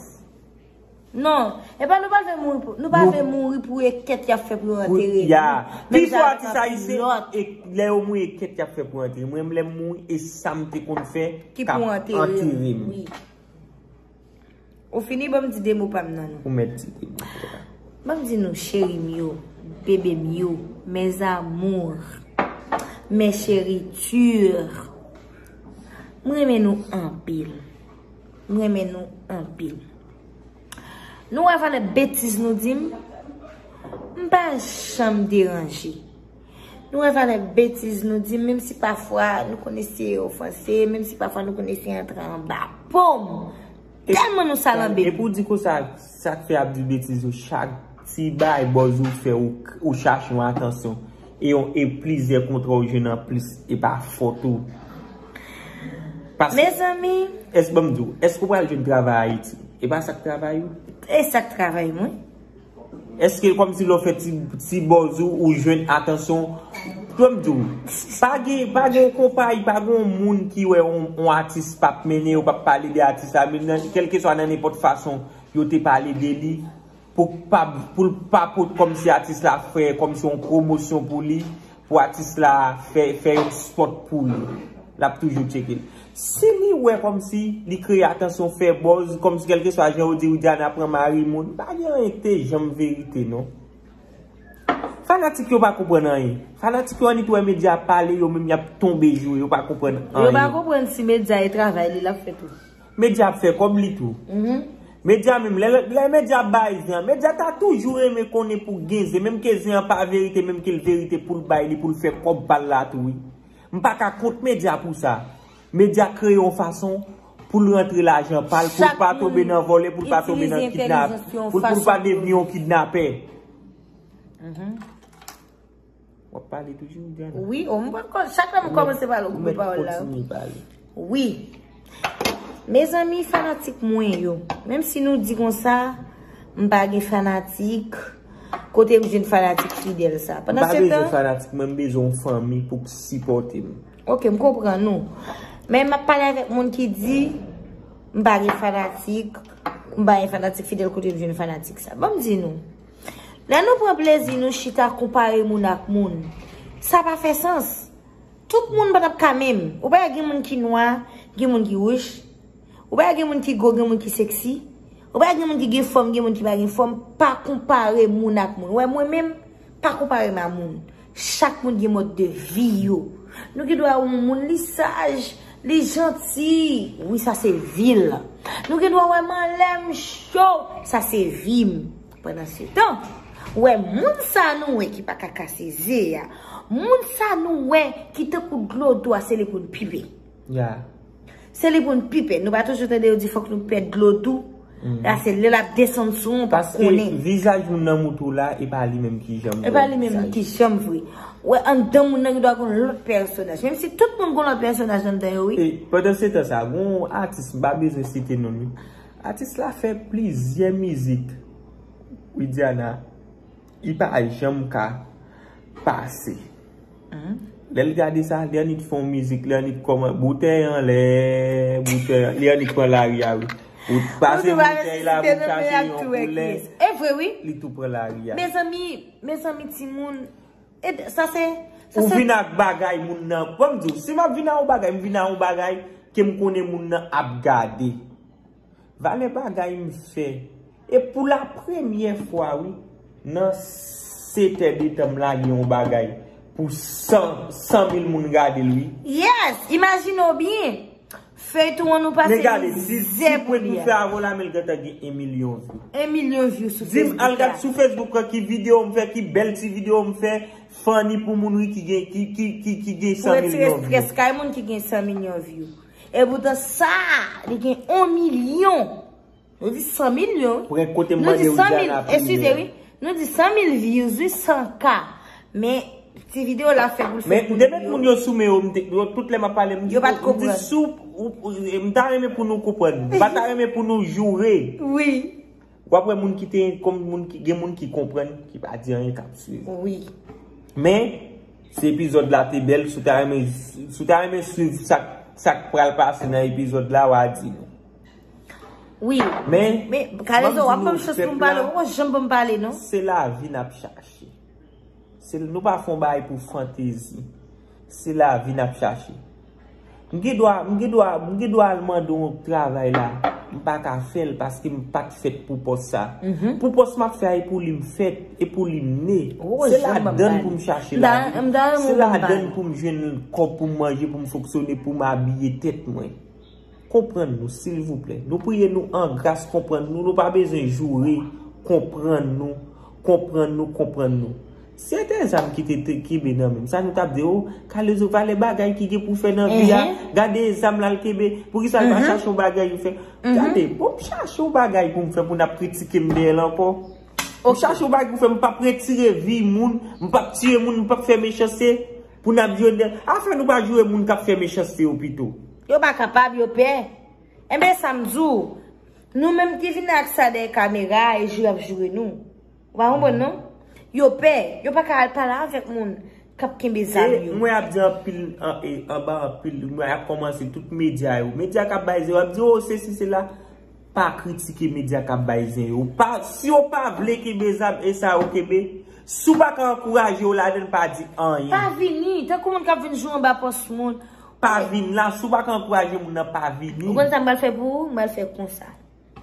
Non, e pa nou pa vle mouri pou, nou pa vle mouri pou ekèt y ap fè pou yo antere nou. Menm jan avèk anpil lòt. Pi fò atis ayisyen, e lè yo mouri ekèt y ap fè pou antere. Mwen, lè m mouri, e sa m te konn fè k ap antere m. Wi. Ou fini, ban m di de mo pa m nan non. Ou mèt di de mo. Ban m di nou, cheri m yo, bebe m yo, mes amours, mes chéritures. M renmen nou anpil. M renmen nou anpil. Nou wè valè betiz nou di m? M pa janm deranje. Nou wè valè betiz nou di m, menm si pafwa nou konn eseye ofanse, menm si pafwa nou konn eseye antre anba po m. Tèlman nou salanbe. Epi w di konsa, sa k fè y ap di betiz yo, chak ti bagay bòz ou fè, ou, ou chache yon atansyon. E yon, e plizyè kontra ou jwenn anplis, e pa fòt ou. Paske, mezanmi, èske, ban m di w, èske w pral jwenn travay Ayiti? E pa sa k travay ou? E sa k travay mwen. Èske kòmsi lè w fè ti, ti bòz ou, ou jwenn atansyon? Ban m di w, pa gen, pa gen yon konpayi, pa gen yon moun ki wè yon, yon atis p ap mennen yo, p ap pale de atis la, menm nan, kèlkeswa nan nenpòt fason yo te pale de li, pou pa, pou l pa pot kòmsi atis la fè, kòmsi yon pwomosyon pou li, pou atis la fè, fè yon spòt pou li. L ap toujou tcheke l. Si li wè kòmsi li kreye atansyon, fè buzz, kòmsi kèlkeswa jan yo di Widiana pran mari moun, pa gen anyen ki te janm verite non. Fanatik yo pa konprann anyen. Fanatik yo annik wè medya ap pale, yo menm y ap tonbe joure, yo pa konprann anyen. Yo pa konprann si medya e travay li l ap fè tou. Medya ap fè kòb li tou. Medya menm, lè, lè medya ap bay zen an, medya ta toujou renmen konnen pou gen zen, menm ke zen an pa verite, menm ke l verite pou l bay li, pou l fè kòb pa l la tou wi. M pa ka kont medya pou sa. Medya kreye yon fason pou l rantre lajan pa l, pou l pa tonbe nan vòlè, pou l pa tonbe nan kidnap, pou l, pou l pa devni yon kidnapè. W ap pale toujou, Diana? Wi, o, m pa t konn, chak lè m kòmanse pale, ou koupe pawòl la. Ou mèt kontinye pale. Wi. Mezanmi, fanatik mwen yo, menm si nou di konsa, m pa gen fanatik, kote m jwenn fanatik fidèl sa? M pa bezwen fanatik, mwen m bezwen yon fanmi pou k sipòte m. Ok, m konprann ou. Men m ap pale avèk moun ki di, m pa gen fanatik, m pa gen fanatik fidèl, kote m jwenn fanatik sa? Ban m di nou. Lè nou pran plezi nou chita konpare moun ak moun, sa pa fè sans. Tout moun pa t ap ka menm. Ou pa wè gen moun ki nwa, gen moun ki wouj. Ou pa wè gen moun ki gwo, gen moun ki seksi. Ou pa wè gen moun ki gen fòm, gen moun ki pa gen fòm. Pa konpare moun ak moun. Ou wè mwen menm, pa konpare m a moun. Chak moun gen mòd de vi yo. Nou gen dwa wè yon moun li saj, li janti. Wi, sa se vi l. Nou gen dwa wè m anlè m cho. Sa se vi m. Pandan se tan, ou wè moun sa nou wè ki pa ka kase ze a, moun sa nou wè ki tankou dlo dou a, se li pou n pipe. Se li pou n pipe. Nou pa toujou tande yo di fòk nou pèd dlo dou? La se lè l ap desann sou ou, ou p ap konnen. Paske vizaj moun nan moutou la, e pa li menm ki janm vre. E pa li menm ki janm vre. Ou wè anndan moun nan gen dwa gon lòt pèsonaj. Menm si tout moun gon lòt pèsonaj anndan yo, wi. E pandan se tan sa, gon atis, m pa bezwen site non l, wi. Atis la fè plizyè mizik. Widiana, li pa janm ka pase. Lè l gade sa, li annik fè yon mizik, li annik kòman, boutèy anlè, boutèy, li annik pran lari a, wi. Ou pase boutèy la pou chache yon koulè, e vre, wi. Li tou pran lari a. Mezanmi, mezanmi, timoun, e sa se, sa se. Ou vin ak bagay moun nan. Ban m di w, si m ap vin ak yon bagay, m vin ak yon bagay ke m konnen moun nan ap gade. Valè bagay m fè. E pou la premyè fwa, wi, nan setè de tan m lage yon bagay pou san, san mil moun gade l, wi. Yes! Imajine w byen. Feyton an nou pase mizè pou li a. Men gade, si, si pwent m fè avè w la, men l gentan gen en milyon view. En milyon view sou Facebook la. Di m, al gad sou Facebook lan ki videyo m fè, ki bèl ti videyo m fè, funny pou moun, wi, ki gen, ki, ki, ki, ki gen san milyon view. Pou retire strès kay moun ki gen san milyon view. Epoutan sa, li gen yon milyon. Nou di san milyon. Prè kote m mande Widiana priye. Eskize wi. Nou di san mil views, wi, san K. Men ti videyo la fè pou l fè pou nou. Men depi moun yo sou men yo, m te, yo tout lè m ap pale, m di, yo pa t konprann. M di sou, ou, ou, m ta renmen pou nou konprann. M pa ta renmen pou nou joure. Wi. W ap wè moun ki te, kòm moun ki, gen moun ki konprann, ki pa di anyen, k ap swiv. Wi. Men, si epizòd la te bèl, si w ta renmen, si w ta renmen swiv sa, sa k pral pase nan epizòd la, w a di nou. Wi. Men, men Kalezo, w ap ban m chans pou m pale, ou pa janm ban m pale, non. Se lavi n ap chache. Se, nou pa fè yon bagay pou fantezi. Se lavi n ap chache. M gen dwa, m gen dwa, m gen dwa al mande yon travay la. M pa ka fè l paske m pa t fèt pou pòs sa. Pou pòs m ap fè a, e pou li m fèt, e pou li m ne. Se ladann pou m chache lavi. Se ladann pou m jwenn kòb pou m manje, pou m fonksyone, pou m abiye tèt mwen. Konprann nou, silvouplè. Nou priye nou an gras, konprann nou. Nou pa bezwen joure. Konprann nou. Konprann nou, konprann nou. Si se te zam ki te, te kenbe nan men m, sa nou t ap di, o, Kalezo, valè bagay ki gen pou fè nan vi a. Gade zam la l kenbe. Poukisa l pa chache yon bagay pou fè? Gade, bon, m chache yon bagay pou m fè pou n ap kritike m dèyè l ankò. M chache yon bagay pou fè, m p ap retire vi moun, m p ap tiye moun, m p ap fè mechanste pou n ap joure. Afè nou pa joure moun k ap fè mechanste yo pito. Yo pa kapab, yo pè. Enben, sa m di w, nou menm ki vin ak sa dèyè kamera a, e joure y ap joure nou. Ou pa konprann, non? Yo pè, yo pa ka al pale avèk moun k ap kenbe zam yo. Mwen ap di anpil, an, e, anba anpil, mwen ap kòmanse tout medya yo. Medya k ap bay zen yo, ap di, o, sesi, sela. Pa kritike medya k ap bay zen yo. Pa, si yo pa vle kenbe zam, e sa yo kenbe. Si w pa ka ankouraje yo ladan l, pa di anyen. Pa vini, tankou moun k ap vin joure anba pòs moun. Pa vin la, si w pa ka ankouraje moun nan, pa vini. Ou konn sa m pral fè pou ou? M pral fè konsa.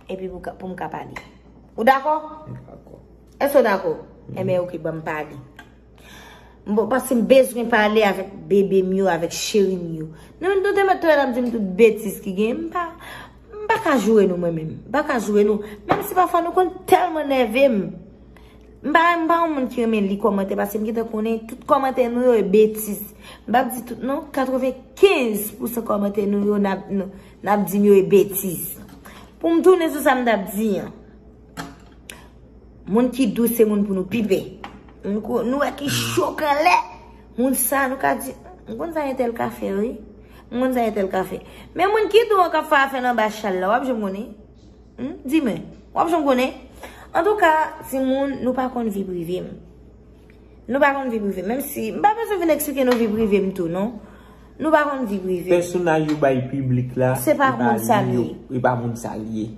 Epi pou ka, pou m ka pale. Ou dakò? M dakò. Èske w dakò? Enben, oke, ban m pale. M bon, paske m bezwen pale avèk bebe m yo, avèk cheri m yo. Nou, nou te mèt tou n ap di m tout betiz ki gen. M pa, m pa ka joure nou, mwen menm. M pa ka joure nou. Menm si pafwa nou konn tèlman nève m. M pa, m pa yon moun ki renmen li kòmantè, paske m gentan konnen tout kòmantè nou yo e betiz. M p ap di tout non, katrevenkenz pousan kòmantè nou yo n ap, n, n ap di m yo e betiz. Pou m tounen sou sa m t ap di an. Moun ki dous se moun pou nou pi pè. Nou ko-, nou wè ki cho k anlè. Moun sa nou ka di, m konn sa entèl ka fè, wi. M konn sa entèl ka fè. Men moun ki dou an k ap fè afè l anba chal la, w ap janm konnen. Hmm? Di mwen, w ap janm konnen? Antouka, timoun, nou pa konn vi prive m. Nou pa konn vi prive m. Menm si, m pa bezwen vin eksplike nou vi prive m tou, non. Nou pa konn vi prive m. Pèsonaj yo bay piblik la, se pa moun sa l ye. E pa moun sa l ye.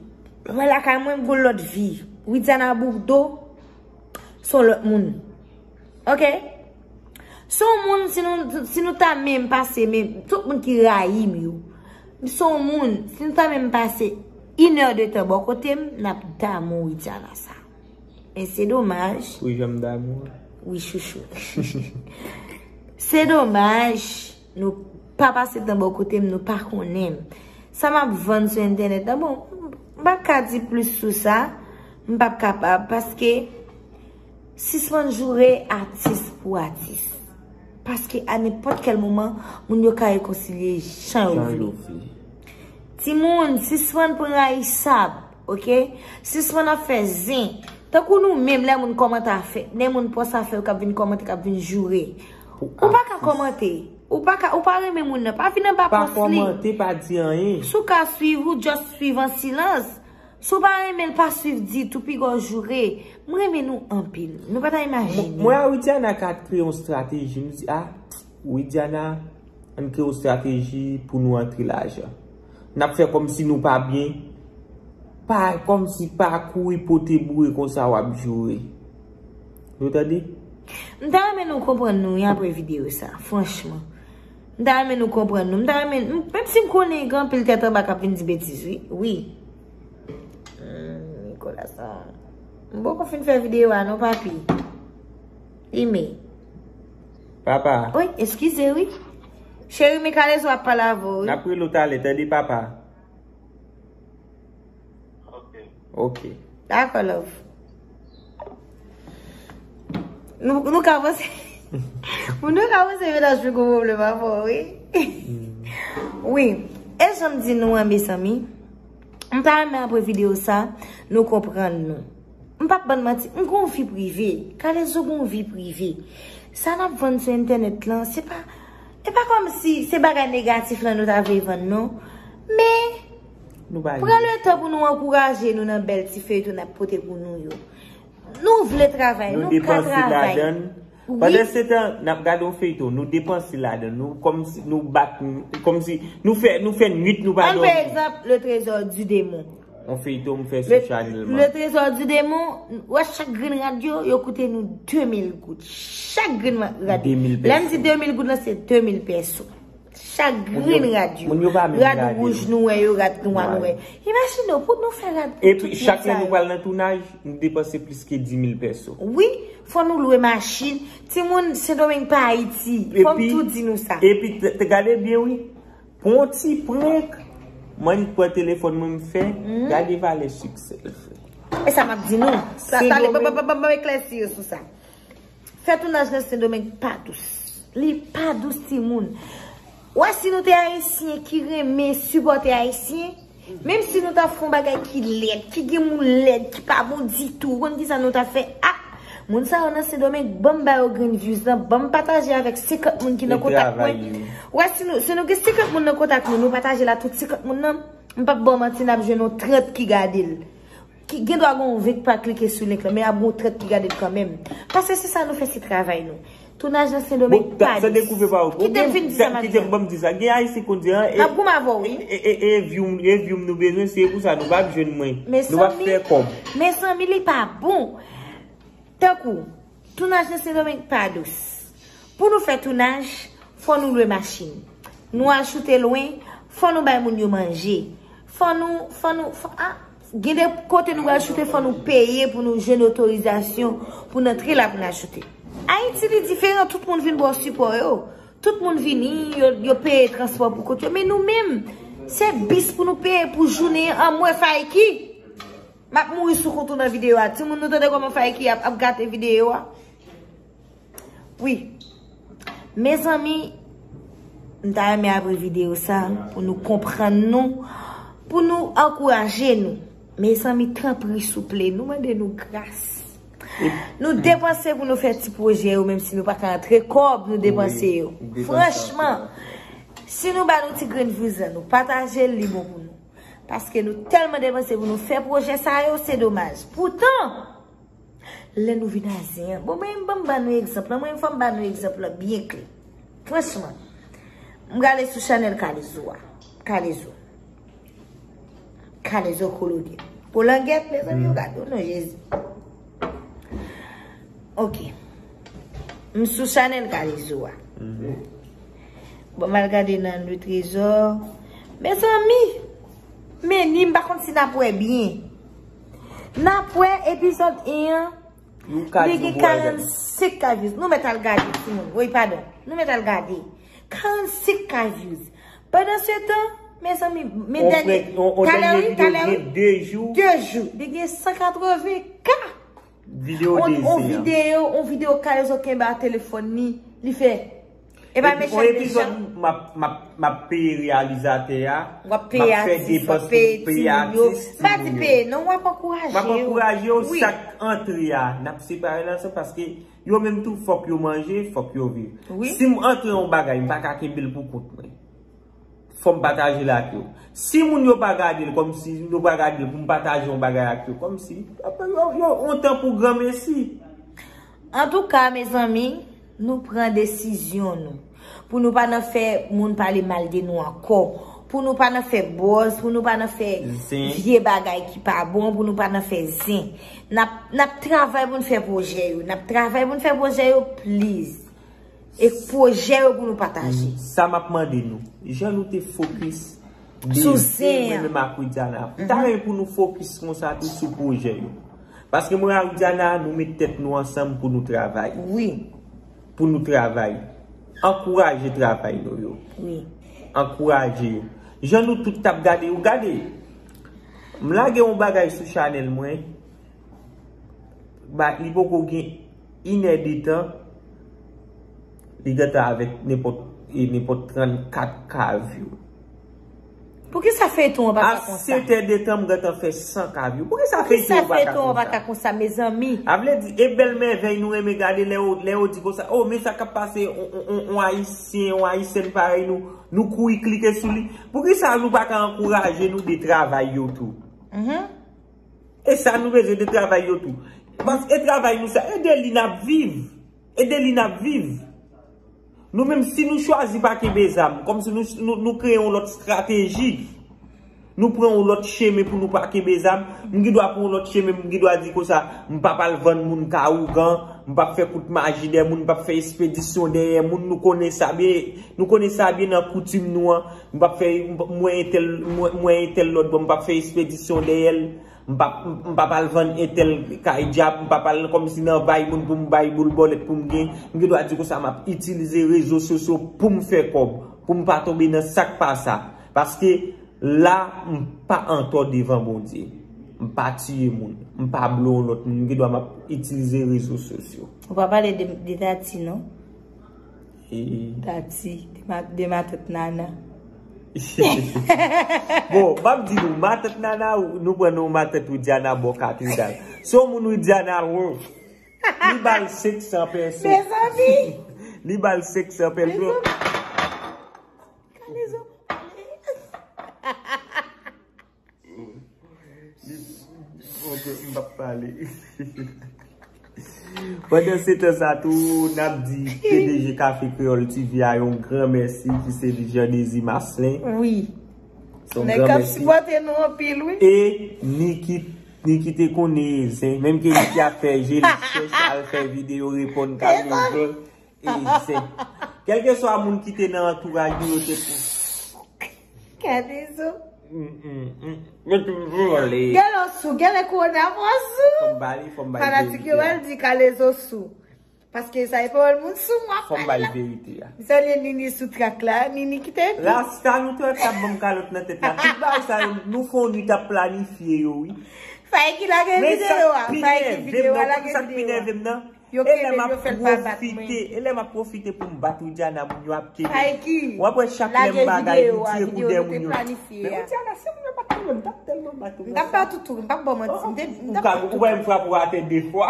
Mwen lakay mwen, m gon lòt vi. Widiana Bourdeau, se yon lòt moun. Oke? Se yon moun, si nou, si nou ta menm pase, men tout moun ki rayi m yo, se yon moun, si nou ta menm pase inè de tan bò kote m, n ap damou Widiana sa. Men se domaj. Wi, jan m damou. Wi, chouchou. Se domaj, nou pa pase tan bò kote m, nou pa konnen m. Sa m ap vann sou entènèt la, bon, m pa ka di plis sou sa. M p ap kapab, paske sispann joure atis pou atis. Paske a nenpòt kèl moman, moun yo ka rekonsilye jan yo vle. Timoun, sispann pran rayisab, oke? Sispann ap fè zen. Tankou nou menm, lè moun kòmantè ap fè, lè moun pòs ap fè, yo k ap vin kòmante, k ap vin joure. Ou pa ka kòmante. Ou pa ka, ou pa renmen moun nan, pa vin anba pòs li. Pa kòmante, pa di anyen. Si w ka swiv, ou just swiv an silans. Si w pa renmen l, pa swiv ditou, piga w joure. M renmen nou anpil. Nou pa ta imajine. Mwen a Widiana ka kreye yon estrateji. M di, a, Widiana, ann kreye yon estrateji pou nou antre lajan. N ap fè kòmsi nou pa byen. Pa, kòmsi pa kouri pote boure konsa w ap joure. Nou tande? M ta renmen nou konprann nou wi apre videyo sa, franchman. M ta renmen nou konprann nou. M ta renmen, m, menm si m konnen gen anpil tèt anba k ap vin di betiz, wi. Wi. Hmm, Nicolas, ah. M poko fin fè videyo a non, papi. Ime. Papa. Wi, eskize, wi. Cheri, men Kalezo ap pale avè w, wi. N ap rele w talè, tande, papa. Ok. Dakò, love. Nou, nou ka panse, nou ka panse mennaj mwen gon pwoblèm avè w, wi. Wi. E jan m di nou an, mezanmi, m ta renmen apre videyo sa, nou konprann nou. M p ap bann manti, m gon vi prive. Kalezo gon vi prive. Sa n ap vann sou entènèt lan, se pa, e pa kòmsi se bagay negatif lan nou ta vle vann, non. Men, pran letan pou nou ankouraje nou nan bèl ti feyton n ap pote pou nou yo. Nou vle travay, nou ka travay. Wi. Pandansetan, n ap gade yon feyton, nou depanse ladan, nou kòmsi, nou bat, kòmsi, nou fè, nou fè nwit, nou pa dòmi. Ann pran egzanp, Le Trésor du Démon. On feyton m fè sou chanèl mwen. Le Trésor du Démon, wè chak grenn rad yo, yo koute nou de mil goud. Chak grenn rad. De mil pèso. Lè m di de mil goud lan, se de mil pèso. Chak grenn rad yo. Moun yo pa menm rad wouj nou wè yo, rad nwa nou wè. Imajine w, pou nou fè rad pou tout moun sa yo. Epi, chak lè nou pral nan tounaj, nou depanse plis ke di mil pèso. Wi, fò nou lwe machin. Timoun, Sendomeng pa Ayiti. Fò m tou di nou sa. Epi, te, te gade byen, wi. Pou yon ti prank, mwen pran telefòn mwen m fè, gade valè siksè l fè. E sa m ap di nou. Sa, tande, ban, ban, ban, ban m eklèsi yo sou sa. Fè tounaj nan Sendomeng pa dous. Li pa dous, timoun. Wè, si nou te Ayisyen ki renmen sipòte Ayisyen, menm si nou ta fè yon bagay ki lèd, ki gen moun lèd, ki pa bon ditou, ou konn kisa nou ta fè? Ah! Moun sa yo nan Sendomeng, ban m ba yo grenn views lan, ban m pataje avèk senkant moun ki nan kontak mwen. Wè, si nou, si nou gen senkant moun nan kontak nou, nou pataje l a tout senkant moun nan, m p ap ba w manti, n ap jwenn yon trant ki gade l. Ki gen dwa gen yon ven k pa klike sou link lan, men ap gen yon trant ki gade l kanmenm. Paske se sa nou fè, se travay nou. Tounaj nan Sendomeng pa dous. Kite m fin di sa m ap di an. Ban m di sa. Gen Ayisyen konn di an, e, n ap goumen avè w, wi. E, e, e, e view, e view m nou bezwen, se pou sa nou p ap jwenn mwen. Nou p ap fè kòb. Mezanmi, li pa bon. Tankou, tounaj nan Sendomeng pa dous. Pou nou fè tounaj, fò nou lwe machin. Nou al choute lwen, fò nou bay moun yo manje. Fò nou, fò nou, fò, ah, gen de kote nou pral choute, fò nou peye pou nou jwenn otorizasyon pou n antre la pou n al choute. Ayiti, li diferan, tout moun vin ba w sipò yo. Tout moun vini, yo, yo peye transpò pou kont yo. Men nou menm, se bis pou nou peye pou jounen an, m wè Fayki. M ap mouri sou kont ou nan videyo a. Timoun, nou tande kòman Fayki ap, ap gate videyo a? Wi. Mezanmi, m ta renmen apre videyo sa, pou nou konprann nou, pou nou ankouraje nou. Mezanmi, tanpri, souple, nou mande nou gras. Nou depanse pou nou fè ti pwojè yo, menm si nou pa ka antre kòb, nou depanse yo. Franchman, si nou ba nou ti grenn vizyon, nou pataje l, li bon pou nou. Paske nou tèlman depanse pou nou fè pwojè sa yo, se domaj. Poutan, lè nou vin a zen an, bon, mwen, ban m ba nou egzanp lan, mwen, fò m ba nou egzanp lan byen klè. Franchman, m gade sou chanèl Kalezo a. Kalezo. Kalezo Kolonye. Kolangèt, mezanmi, yo gade w non, Jezi. Ok. M sou chanèl Kalezo a. Bon, m al gade nan Le Trésor. Mezanmi, men ni m pa konn si n ap wè byen. N ap wè epizòd en an, li gen karannsenk K views. Nou mèt al gade, timoun. Wi, padon. Nou mèt al gade. Karannsenk K views. Pandan se tan, mezanmi, men dènye, talè wi, talè wi, de jou, li gen san katreven K. Videyo on, on videyo, on videyo Kalezo kenbe a telefòn li, li fè. E pa mechan, mechan. M ap, m ap, m ap peye reyalizatè a, m ap fè depans pou peye atis. M pa di peye, non, w ap ankouraje yo. M ap ankouraje yo, sak antre a, n ap separe l ansanm paske yo menm tou, fòk yo manje, fòk yo viv. Si m antre yon bagay, m pa ka kenbe l pou kont mwen. Fò m pataje l ak yo. Si moun yo pa gade l kòmsi, yo pa gade l pou m pataje yon bagay ak yo, kòmsi, yo, yo, yon tan pou granmesi. Antouka, mezanmi, nou pran desizyon nou. Pou nou pa nan fè moun pale mal de nou ankò. Pou nou pa nan fè buzz, pou nou pa nan fè vye bagay ki pa bon, pou nou pa nan fè zen. N ap, n ap travay pou n fè pwojè yo. N ap travay pou n fè pwojè yo, please. E pwojè yo pou nou pataje. Sa m ap mande nou, jan nou te fokis de sou zen an, mwen menm ak Widiana, m ta renmen pou nou fokis konsa tou sou pwojè yo. Paske mwen ak Widiana, nou met tèt nou ansanm pou nou travay. Wi. Pou nou travay. Ankouraje travay nou yo. Wi. Ankouraje yo. Jan nou tout t ap gade yo, gade. M lage yon bagay sou chanèl mwen. Ba, li poko gen inè de tan, li gentan avèk nenpòt, e, nenpòt trannkat K view. Poukisa feyton an pa ka konsa? A sèt è de tan, m gentan fè san K view. Poukisa feyton an pa ka konsa, mezanmi? A vle di, e bèl mèvèy nou renmen gade lè yo, lè yo di konsa, oh, men sa k ap pase, on, on, on, on Ayisyen, on Ayisyèn parèy nou, nou kouri klike sou li. Poukisa nou pa ka ankouraje nou de travay yo tou? E sa nou bezwen de travay yo tou. Paske e travay nou sa, e de li n ap viv. E de li n ap viv. Nou menm, si nou chwazi pa kenbe zam, kòmsi nou, nou, nou kreye yon lòt estrateji. Nou pran yon lòt chemen pou nou pa kenbe zam. M gen dwa pran yon lòt chemen, m gen dwa di konsa, m p ap al vann moun ka ougan, m p ap fè kout maji dèyè moun, m p ap fè espedisyon dèyè moun. Nou konnen sa byen, nou konnen sa byen nan koutim nou an. M p ap fè, m, mwen entèl, mwen, mwen entèl lòt bò, m p ap fè espedisyon dèyè l. M p ap, m p ap al vann entèl kay dyab, m p ap al kòmsi nan bay moun pou m bay boul bòlèt pou m gen. M gen dwa di konsa, m ap itilize rezo sosyo pou m fè kòb, pou m pa tonbe nan sa k pa sa. Paske la, m pa antò devan Bondye. M pa tiye moun. M pa blo yon lòt moun. M gen dwa m ap itilize rezo sosyo. Ou pa pale de, de Tati, non? E Tati, de ma, de matant Nana. Bon, m ap di nou, matant Nana, nou pran non matant Widiana bò katedral. Se yon moun Widiana lwen. Li ba l senk san pèso. Mezanmi! Li ba l senk san pèso. Mezanmi! Kalezo pale. Li, ok, m p ap pale. Pandan se tan sa tou, n ap di P D G Kafe Kreyòl T V a yon gran mèsi, ki se Jean Désir Marcelin. Wi. Se yon gran mèsi. Nèg k ap sipòte nou anpil, wi. E Niki, Niki te konnen zen, menm ke Niki ap fè je li chèch, al fè videyo reponn Kalezo. E zen. Kèlkeswa moun ki te nan antouraj nou, yo te pou. Kalezo. Mm, mm, mm. Yo te pou vole. Gèlè sou, gèlè kowona pran sou. Fò m ba li, fò m ba li verite a. Fanatik yo pral di Kalezo sou. Paske sa e pawòl moun sou m ap pale la. Fò m ba li verite a. M salye Nini sou trak la. Nini kite epi. Rasta nou trè t ap ban m kalòt nan tèt la. Tout bagay sa yo, nou fè yon nuit ap planifye yo, wi. Fay ki lage videyo a. Fay ki videyo a, lage videyo a. Yo kenbe m, yo fè l pa bat mwen. E lè m ap pwofite pou m bat Widiana, moun yo ap kenbe m. W ap wè chak lè m bagay, li tire kou dèyè moun yo. Men Widiana, se moun yo pa t kenbe m, m t ap tèlman bat ou. M t ap bat ou tou, m p ap ba w manti. M te, m t ap bat ou. Ou wè m frape w atè de fwa.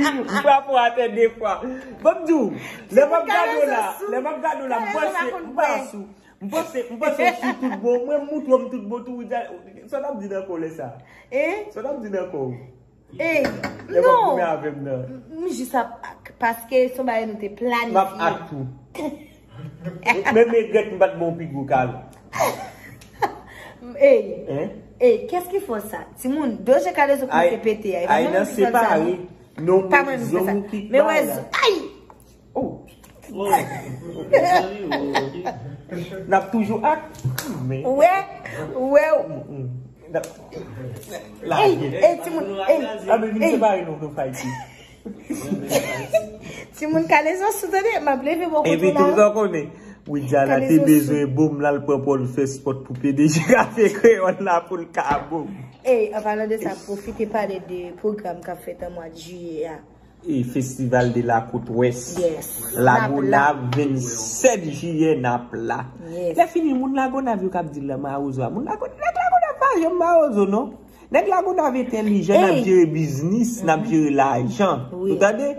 M frape w atè de fwa. Ban m di w, lè m ap gade w la, lè m ap gade w la, m panse, m panse, m panse, m panse w sou tout bon. Mwen m montre w m tout bon tou, Widiana. Sa w t ap di nan kò w lè sa? Sa w t ap di nan kò w? Ey, non. Lè w ap goumen avè m nan. M, m jis ap ak, paske se yon bagay nou te planifye. M ap ak tou. Men, men regrèt m pa t ba w pi gwo kalòt. Ey, ey, qu'est-ce qui fait ça? Timoun, do je Kalezo kòmanse pete a. E pa mwen menm ki fè l sa, non. Non, pa mwen menm ki fè sa. Men wè, ay! Oh. N ap toujou ak. Ou wè, ou wè. N ap lage. Ey, ey, timoun, ey, ey. Timoun, Kalezo sou tande, m ap leve bò kote w la. Epi tou sa w konnen, Widiana te bezwen bon m la, l pran pòl fè spòt pou P D G Kafe Kreyòl la pou l ka bon. Ey, an palan de sa, pwofite pale de pwogram k ap fèt an mwa jiyè a. E Festival de la Côte Ouest. Yes. Lagonav, vennsèt jiyè, n ap la. Yes. Lè fini, moun Lagonav yo k ap di l la mawozo a. Moun Lagonav, nèg Lagonav pa janm mawozo, non. Nèg Lagonav entèlijan, n ap jere biznis, n ap jere lajan. Wi. Ou tande?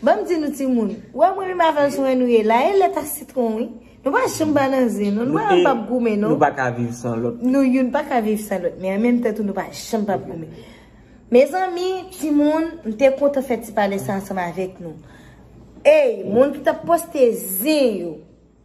Ban m di nou timoun, ou wè mwen menm avè l sou en nou ye la, e lèt ak sitwon, wi. Nou pa janm pa nan zen, non. Nou pa janm p ap goumen, non. Nou pa ka viv san lòt. Nou youn pa ka viv san lòt, men an menm tan tou, nou pa janm p ap goumen. Mezanmi, timoun, m te kontan fè ti pale sa ansanm avèk nou. Ey, moun ki t ap poste zen yo,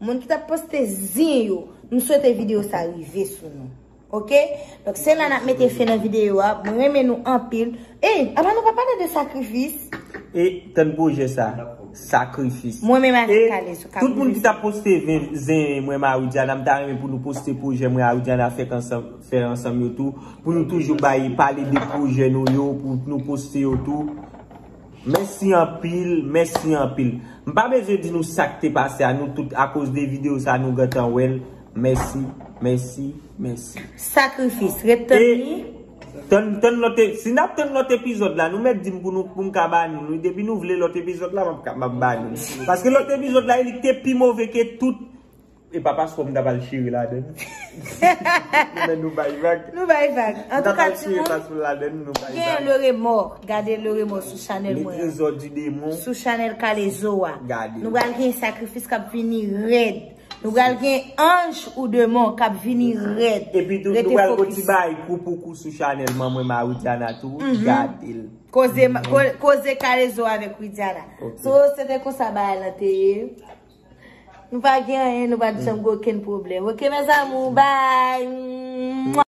moun ki t ap poste zen yo, m swete videyo sa rive sou nou. Oke? Donk, se la n ap mete fen nan videyo a. Mwen renmen nou anpil. Ey, apa nou pa pale de sakrifis? E tann pwojè sa, sakrifis. Mwen menm avèk Kalezo k ap rive sou nou. E tout moun ki t ap poste zen, zen mwen, Marie Diana, m ta renmen pou nou poste pwojè mwen, Marie Diana, fèk ansanm. Fè ansanm yo tou, pou nou toujou bay, pale de pwojè nou yo, pou nou poste yo tou. Mèsi anpil, mèsi anpil. M pa bezwen di nou sa k te pase a, nou tout, akoz de videyo sa, nou gentan wè l. Mèsi, mèsi, mèsi. Sakrifis, ret tann li. E tann, tann lòt e-, si n ap tann lòt epizòd la, nou mèt di m pou nou, pou m ka ba nou li. Depi nou vle lòt epizòd la, m ap ka, m ap ba nou li. Paske lòt epizòd la, li te pi move ke tout. E pa paspò m t ap al chire ladann. Men nou bay vag. Nou bay vag. Antouka, timoun, gen Le Remords. Gade Le Remords sou chanèl mwen an. Les Trésors du Démon. Sou chanèl Kalezo a. Gade. Nou pral gen sakrifis k ap vini rèd. Nou pral gen anj ou demon k ap vini rèd. Epi tou, nou pral gen ti bagay kou pou kou sou chanèl manman Marie Diana tou. Gade l. Koze, ko-, koze Kalezo avèk Widiana. Ok. So, se te konsa bagay lan te ye. Nou pa gen anyen, nou pa t janm gen okenn pwoblèm. Ok, mes amours, bye.